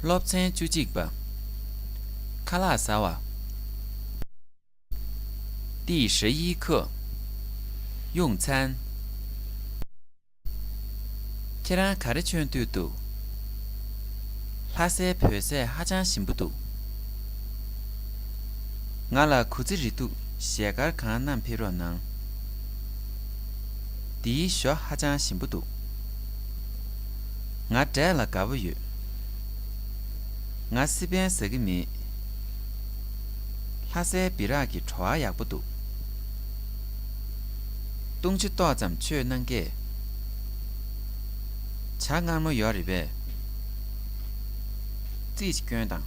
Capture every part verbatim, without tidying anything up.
སློབ་ཚན་བཅུ་གཅིག་པ། ཁ་ལག་ཟ་བ། 第十一课。用餐。 ཁྱེད་རང་ག་རེ་མཆོད་འདོད་འདུག། ལྷ་སའི་བོད་ཟས་ཧ་ཅང་ཞིམ་པོ་འདུག། ང་ལ་གུ་ཙི་རི་ཐུག་ཞལ་དཀར་གང་བསྣམས་ཕེབས་རོགས་གནང་། འདིའི་ཞོ་ཧ་ཅང་ཞིམ་པོ་འདུག། ང་འབྲས་ལ་དགའ་པོ་ཡོད། ང་སི་པན་ཟ་གི་མེད། ལྷ་སའི་སྦི་རག་གི་བྲོ་བ་ཡག་པོ་འདུག། བཏུང་ཆུ་ཏོག་ཙམ་མཆོད་གནང་གས། ཇ་མངར་མོ་ཡོད་རེད་པས། རྩིས་ཤིག་སྐྱོན་དང་།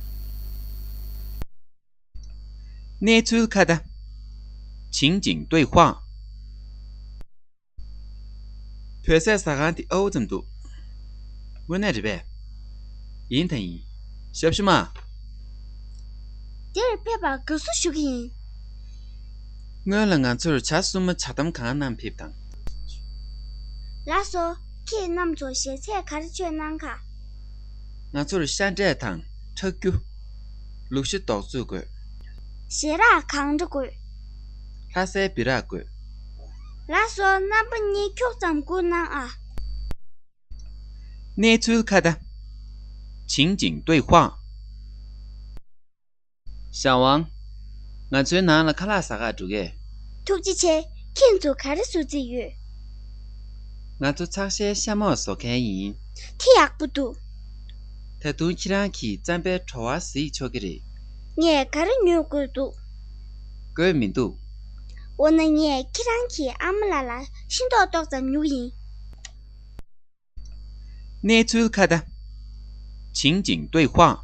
གནས་ཚུལ་ཁ་བརྡ། 情景对话。 བོད་ཟས་ཟ་ཁང་དེ་ཨའུ་ཙམ་འདུག། དངོས་གནས་རེད་པས། ཡིན་དང་ཡིན། ཞབས་ཞུ་མ། འདིར་ཕེབས་པར་དགའ་བསུ་ཞུ་གི་ཡིན། སྔོན་ལ་ང་ཚོར་ཇ་སྲུབས་མ་ཇ་དམ་གང་བསྣམས་ཕེབས་དང་། ལགས་སོ། ཁྱེད་རྣམ་ཚོ་ཞལ་ཚད་ག་རེ་མཆོད་གནང་ག། ང་ཚོར་ཤ་འབྲས་དང་ཁྲག་རྒྱུ། ལུག་ཤ་རྡོག་བཙོས་དགོས། ཞལ་རག་གང་འདྲ་དགོས། ལྷ་སའི་སྦི་རག་དགོས། ལགས་སོ། རྣམ་པ་གཉིས་ཁྱུག་ཙམ་བསྐུར་གནང་ཨ། གནས་ཚུལ་ཁ་བརྡ། 情景对话。 ཞའོ་ཝང་། ང་ཚོའི་ནང་ལ་ཁ་ལག་ཟ་གར་འགྲོ་གས། ཐུགས་རྗེ་ཆེ། ཁྱེད་ཚོ་ག་རེ་བཟོ་རྩིས་ཡོད། ང་ཚོ་ཚགས་ཤའི་ཤ་མོག་བཟོ་མཁན་ཡིན། དེ་ཡག་པོ་འདུག། ད་དུང་ཁྱེད་རང་གིས་རྩམ་པའི་བྲོ་བ་གཟིགས་ཆོག་གི་རེད། ངས་ག་རེ་ཉོ་དགོས་འདུག། དགོས་མི་འདུག། འོ་ན་ངས་ཁྱེད་རང་གི་ཨ་མ་ལགས་ལ་ཤིང་ཏོག་ཏོག་ཙམ་ཉོ་གི་ཡིན། གནས་ཚུལ་ཁ་བརྡ། 情景对话。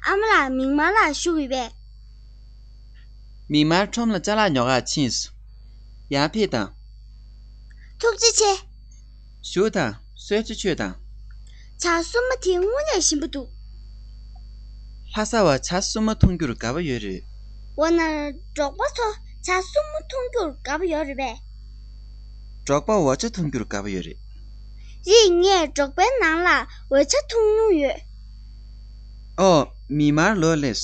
ཨ་མ་ལགས་མིག་དམར་ལ་བཞུགས་ཡོད་པས། མིག་དམར་ཁྲོམ་ལ་ཅ་ལག་ཉོ་གར་ཕྱིན་སོང་། ཡར་ཕེབས་དང་། ཐུགས་རྗེ་ཆེ། བཞུགས་དང་། གསོལ་ཇ་མཆོད་དང་། ཇ་སྲུབས་མ་དེ་དངོས་གནས་ཞིམ་པོ་འདུག། ལྷ་ས་བ་ཇ་སྲུབས་མ་འཐུང་རྒྱུར་དགའ་པོ་ཡོད་རེད། འོ་ན་འབྲོག་པ་ཚོ་ཇ་སྲུབས་མ་འཐུང་རྒྱུར་དགའ་པོ་ཡོད་རེད་པས། འབྲོག་པ་འོ་ཇ་འཐུང་རྒྱུར་དགའ་པོ་ཡོད་རེད། རེད། ངས་འབྲོག་པའི་ནང་ལ་འོ་ཇ་འཐུང་མྱོང་ཡོད། ཨོ། མིག་དམར་ལོག་སླེབས་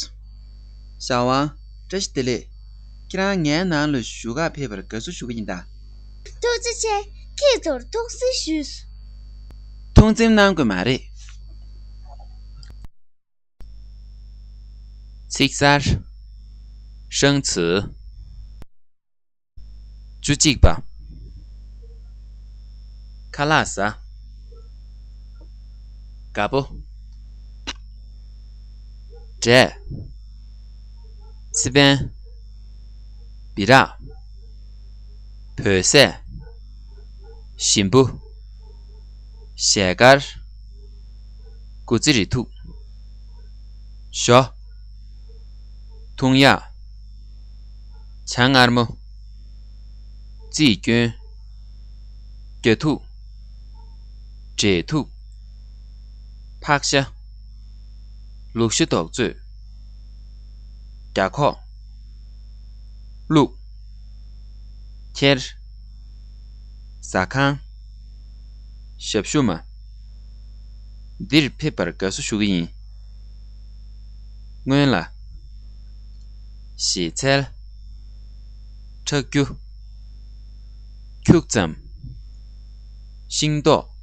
སོང་། ཞའོ་ཝང་། བཀྲ་ཤིས་བདེ་ལེགས། ཁྱེད་རང་ངའི་ནང་ལ་བཞུགས་གར་ཕེབས་པར་དགའ་བསུ་ཞུ་གི་ཡིན་ད། ཐུགས་རྗེ་ཆེ། ཁྱེད་ཚོར་ཐུགས་གཟིགས་ཞུས་སོང་། ཐུགས་འཛེམ་གནང་དགོས་མ་རེད། ཚིག་གསར། 生词。 བཅུ་གཅིག་པ། ཁ་ལག་ཟ། དགའ་པོ། འབྲས། སི་པན། སྦི་རག་བོད་ཟས། ཞིམ་པོ། ཞལ་དཀར། གུ་ཙི་རི་ཐུག་ཞོ། འཐུང་ཡག་ཇ་མངར་མོ། རྩིས་སྐྱོན། རྒྱ་ཐུག་འབྲས་ཐུག་ཕག་ཤ། ལུག་ཤ་རྡོག་བཙོས། རྒྱ་ཁོག་བླུག་ཁྱེར། ཟ་ཁང་། ཞབས་ཞུ་མ། འདིར་ཕེབས་པར་དགའ་བསུ་ཞུ་གི་ཡིན། སྔོན་ལ། ཞལ་ཚལ། ཁྲག་རྒྱུ། ཁྱུག་ཙམ། ཤིང་ཏོག